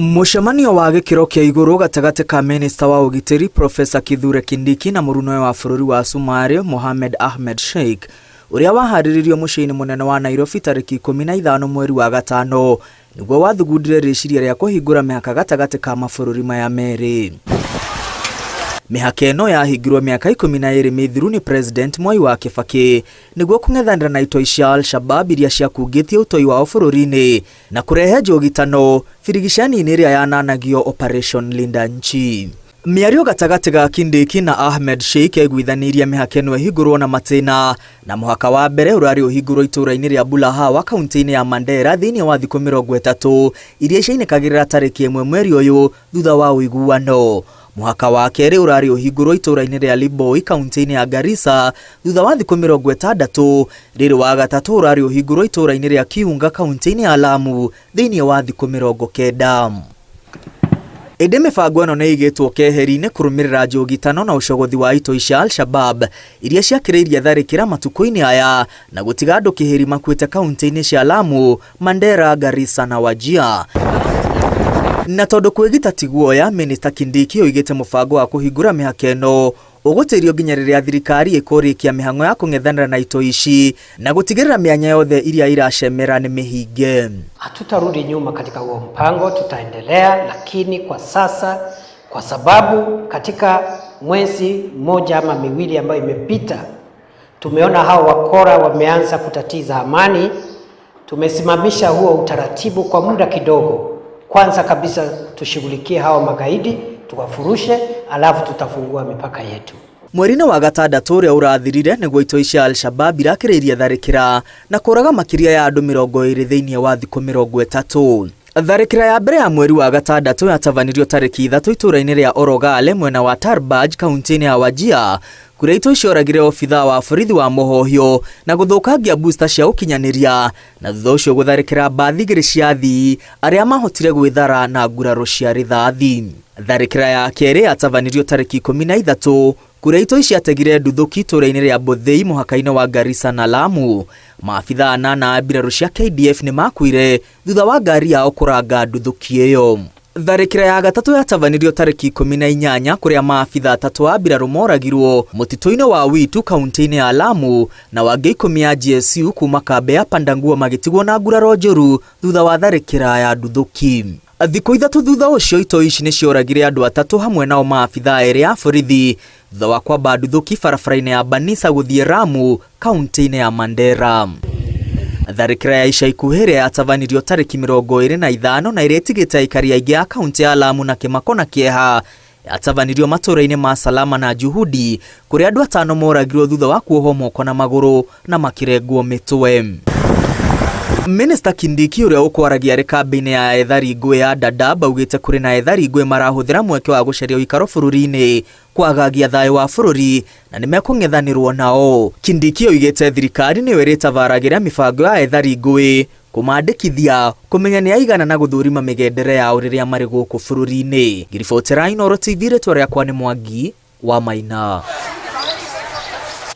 Mũcemanio wa gĩkĩro kĩa igũrũ gatagatĩ ka minista wa ũgitĩri Professor Kithure Kindiki na mũrunawe wa bũrũri wa Cumarĩ Mohamed Ahmed Sheikh ũrĩa waharĩrĩirio mũciĩ-inĩ mũnene wa Nairobi tarĩki 15 mweri wa gatano nĩguo wathugundire rĩciria rĩa kũhingũra mĩhaka gatagatĩ ka mabũrũri maya merĩ. Mĩhaka ĩno yahingirwo mĩaka 12 mĩthiru nĩ President Mwai wa Kibaki nĩguo kũng'ethanĩra na itoi cia Al-Shabab iria ciakungĩtie ũtoi wao bũrũri-inĩ na kũrehe njũgitano birigicani-inĩ ĩrĩa yananagio Operation Linda Nchi. Mĩario gatagatĩ ga Kindiki na Ahmed Sheikh yaiguithanirie mĩhaka ĩno ĩhingũrwo na matĩna, na mũhaka wa mbere ũrarĩ ũhingũrwo itũũra-inĩ rĩa Bulahawa kaunti-inĩ ya Mandera thĩinĩ wa thikũ 30 iria ciainĩkagĩrĩra tarĩki 1 mweri ũyũ thutha wa ũiguano. Mũhaka wa kerĩ ũrarĩ ũhingũrwo itũũra-inĩ rĩa Liboi kaunti-inĩ ya Garissa thutha wa thikũ 60, rĩrĩ wa gatatũ ũrarĩ ũhingũrwo itũũra-inĩ rĩa Kiunga kaunti-inĩ ya Lamu thĩinĩ wa thikũ 90. Ĩndĩ mĩbango ĩno nĩ ĩigĩtwo keheri-inĩ kũrũmĩrĩra njũgitano na ũcogothi wa itoi cia Al-Shabab iria ciakĩrĩirie tharĩkĩra matukũ-inĩ aya na gũtiga andũ kĩhĩri makuĩte kaunti-inĩ cia Lamu, Mandera, Garissa na Wajir. Na tondũ kwĩgita ti guoya, Minista Kindiki oigĩte mũbango wa kũhingũra mĩhaka ĩno ũgũtĩrio nginya rĩrĩa thirikari ĩkũrĩkia mĩhang'o ya kũng'ethanĩra na itoi ici na gũtigĩrĩra mĩanya yothe iria iracemera nĩ mĩhinge. Hatutarudi nyuma katika huo mpango, tutaendelea, lakini kwa sasa, kwa sababu katika mwezi mmoja ama miwili ambayo imepita, tumeona hao wakora wameanza kutatiza amani. Tumesimamisha huo utaratibu kwa muda kidogo. Kwanza kabisa tushughulikie hao magaidi, tuwafurushe, alafu tutafungua mipaka yetu. Mweri-inĩ wa gatandatũ ũrĩa ũrathirire nĩguo itoi cia Al-Shabab irakĩrĩirie tharĩkĩra na kũraga makĩria ya andũ 20 thĩinĩ wa thikũ 30. Tharĩkĩra ya mbere ya mweri wa gatandatũ yatabanirio tarĩki 3 itũũra-inĩ rĩa Orogale mwena wa Tarbaj kaunti-inĩ ya Wajir kũrĩa itoi cioragire obithaa wa borithi wa mũhohio na gũthũkangia booster cia ũkinyanĩria na thutha ũcio gũtharĩkĩra mbathi igĩrĩ cia athii arĩa mahotire gwĩthara na nguraro cia rithathi. Tharĩkĩra ya kerĩ yatabanirio tarĩki 13 kũrĩa itoi ciategire nduthũki itũũra-inĩ rĩa Bothei mũhaka-inĩ wa Garissa na Lamu. Maabithaa anana a mbirarũ cia KDF nĩ makuire thutha wa ngari yao kũranga nduthũki ĩyo. Tharĩkĩra ya gatatũ yatabanirio tarĩki 18 kũrĩa maabithaa atatũ a mbirarũ moragirwo mũtitũ-inĩ wa Witu kaunti-inĩ ya Lamu na wangĩ 10 a GSU kuma kambĩ ya Pandangua magĩtigwo na nguraro njũru thutha wa tharĩkĩra ya nduthũki. Thikũ 3 thutha ũcio itoi ici nĩ cioragire andũ atatũ hamwe nao maabithaa erĩ a borithi thutha wa kwamba nduthũki barabara-inĩ ya Banisa gũthiĩ Ramu kaunti-inĩ ya Mandera. Tharĩkĩra ya ica ikuhĩ ĩrĩa yatabanirio tarĩki 25 na ĩrĩa ĩtigĩte aikari aingĩ a kaunti ya Lamu na kĩmako na kĩeha yatabanirio matũũra-inĩ ma Salama na Juhudi kũrĩa andũ atano moragirwo thutha wa kuohwo moko na magũrũ na makĩrengwo mĩtwe. Minista Kindiki ũrĩa ũkwaragia arĩ kambĩ-inĩ ya ethari ngũĩ ya Dadaab augĩte kũrĩ na ethari ngũĩ marahũthĩra mweke wa gũcaria ũikaro bũrũri-inĩ kwagagia thayũ wa bũrũri na nĩmekũng'ethanĩrwo nao. Kindiki oigĩte thirikari nĩyo ĩrĩtabaragĩra mĩbango ya ethari ngũĩ kũmandĩkithia kũmenya nĩ aigana na gũthũrima mĩgendere yao rĩrĩa marĩ gũkũ bũrũri-inĩ. Ngiribotera Inooro TV, rĩtwa rĩakwa nĩ Mwangi wa Maina.